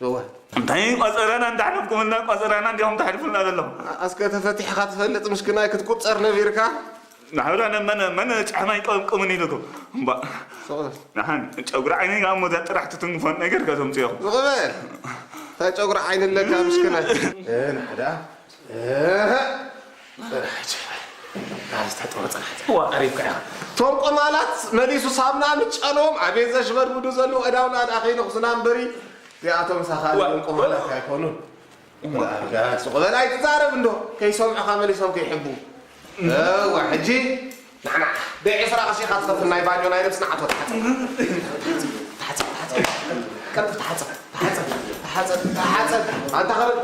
እወ። እንታይ ቆጸራና እንዳሕለፍኩምልና፣ ቆጸራና እንዲኹም ተሕልፉልና ዘለኹም። ኣስከ ተፈቲሕኻ ትፈልጥ፣ ምሽክናይ ክትቁጸር ነቢርካ። ናብራ መን፣ መን ጫማይ ቀምቅምን ኢሉኩም። እምባ። ሶ። ንሓን ጨጉሪ ዓይነይ ካብ ሞዛ ጥራሕ ትትንክፎን ነገር ከተምጽኦ። ዝቕበል። እንታይ ጨጉሪ ዓይኒ ኣለካ፣ ምሽክናይ? እ፣ ናሕዳ። እ፣ ጥራሕ ጭ-፣ ናብዚ ተጠወ ጽናሕ። ዋ። ቀሪብካ ኢኻ። እቶም ቆማላት መሊሱ ሳምና ምጨሎም፣ ኣቤት ዘሽበድብዱ ዘለዉ፣ ዕዳውና ድኣ ከይነኹስና እምበሪ፣ እዚኣቶም ሳኻሊ ዋ። ቆማላት ኣይኮኑን። ዋ። ዳስ፣ ቆበል ኣይትዛረብ እንዶ፣ ከይሰምዑኻ መሊሶም ከይሕቡ። እዋ፣ ሕጂ ንዓና ብዒስራ ቅርሺ ኢኻ ትኸፍል ናይ ባኞ ናይ ነብስና ዓቶ ተሓጸብ። ተሓጸብ፣ ተሓጸብ። ቀልጥፍ ተሓጸብ፣ ተሓጸብ፣ ተሓጸብ፣ ተሓጸብ። ኣንታ ኸረ-፣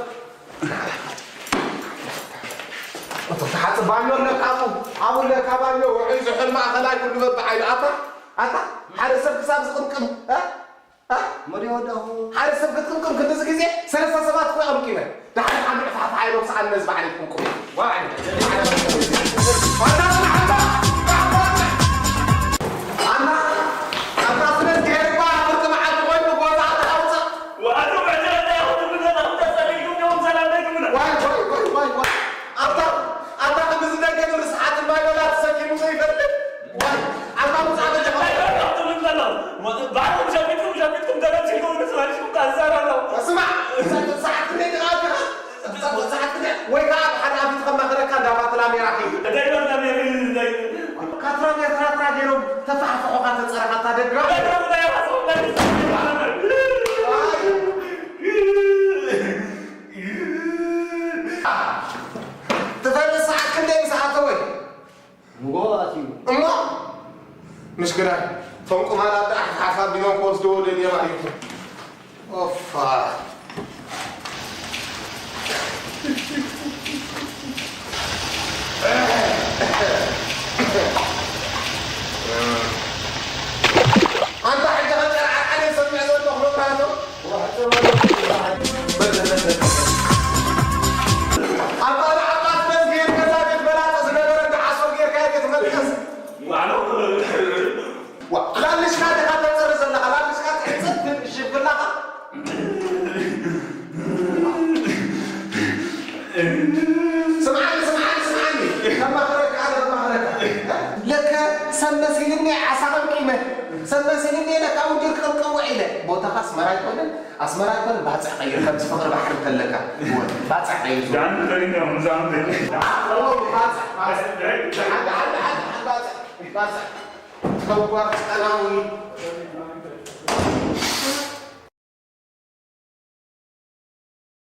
እቶ ተሓጸብ ባኞ ኣለካ ኣብኡ፣ ኣብኡ ኣለካ ባኞ፣ ውዑይ ዝሑል ማእኸላይ ኩሉ በብዓይኑ። ኣታ፣ ኣታ፣ ሓደ ሰብ ክሳብ ዝቕምቅም፣ እ? እ? መን ይወዳኹ? ሓደ ሰብ ክትቅምቅም ክንድዚ ግዜ ሰለስተ ሰባት እኮ ይቐምቂመ። ድሓር ሓንቲ ዕፋሕፋሕ ኢሎም ሰኣን ነዚ ባዕለይ ክቕምቅም። ዋዕኒ። ኣታ፣ ኣታ፣ ኣታ፣ ኣታ። ኣና፣ ኣታ፣ ስለዚ ሄርባ፣ ፍርቂ መዓልቲ ኮይኑ ጎዛ ኣታ ኣውፅእ። ወኣቶ መጀመርያ ይኹን ብገዛ ተጸሊልኩም ዲኹም ሰላም ዘይትብሉ? ዋይ፣ ዋይ፣ ዋይ፣ ዋይ፣ ዋይ። ኣታ፣ ኣታ፣ ከምዚ ነገር ርስሓት ማይ በላ ተሰኪሙ ዘይፈልጥ? ዋይ፣ ኣታ፣ ምጻእ በጃኻ። እንታይ ይፈልጥ ትብሉ ዘለኹም? ባዕልኹም ሸፊጥኩም፣ ሸፊጥኩም ተለብሲልኩም ንስማሽኩም ታዛራለኹም። ስማዕ፣ ሰዓት ክንደይ ደኣ ኣቢኻ? ሰዓት ክንደይ? ወይ ከዓ ብሓደ ኣፊት ከማኽረካ እንዳ ባትራ ሜራ ኺድ። እንታይ ባትራ ሜራ ኺድ? ካትራ ሜራ ትራትራ ገይሮም ተፋሕፍሖኻ ተጸረኻ እታ ደጋ። እንታይ ባትራ ሜራ ኺድ? ትፈልጥ ሰዓት ክንደይ ምስ ኣተወ? ንጎ ኣትዩ። እሞ፣ ምሽክናይ፣ እቶም ቁማላት ደኣ ሓፍ ሓፍ ኣቢሎም ክወስድዎ ደልዮም ኣርእዮም። ኦፋ። ኣንታ ሕጂ ኸጨርዓዓነ ሰሚዐ ዘለኹ መብራህቶ። ኣባል ዓባት መዝጊ ገዛ ቤት መላጠ ዝነበረ እንዳ ዓሶ ጌርካ ቤት መልቀስ። ዋ፣ ላልሽካ ዲኻ ተጽሪ ዘለኻ? ላልሽካ ትሕጽብ ትብል ሽግላኻ? ስምዓኒ፣ ስምዓኒ፣ ስምዓኒ። ከማኽረካ ኣነ፣ ከማኽረካ። ለከ ሰብ መሲልኒ ዓሳ ቀምቂመ። ሰብ መሲልኒ ለካ ውድር ክቕምቅም ውዒለ። ቦታኻ ኣስመራ ኣይኮነን፣ ኣስመራ ኣይኮነን፣ ባጽዕ ቀይር፣ ከምዚ ፍቕሪ ባሕሪ እንተለካ። ባጽዕ ቀይር። ዳን ተሪና፣ ምዛም ተሪና። ባጽዕ፣ ባጽዕ። ሓደ፣ ሓደ፣ ሓደ፣ ሓደ ባጽዕ፣ ባጽዕ። ተጓር ጸላዊ።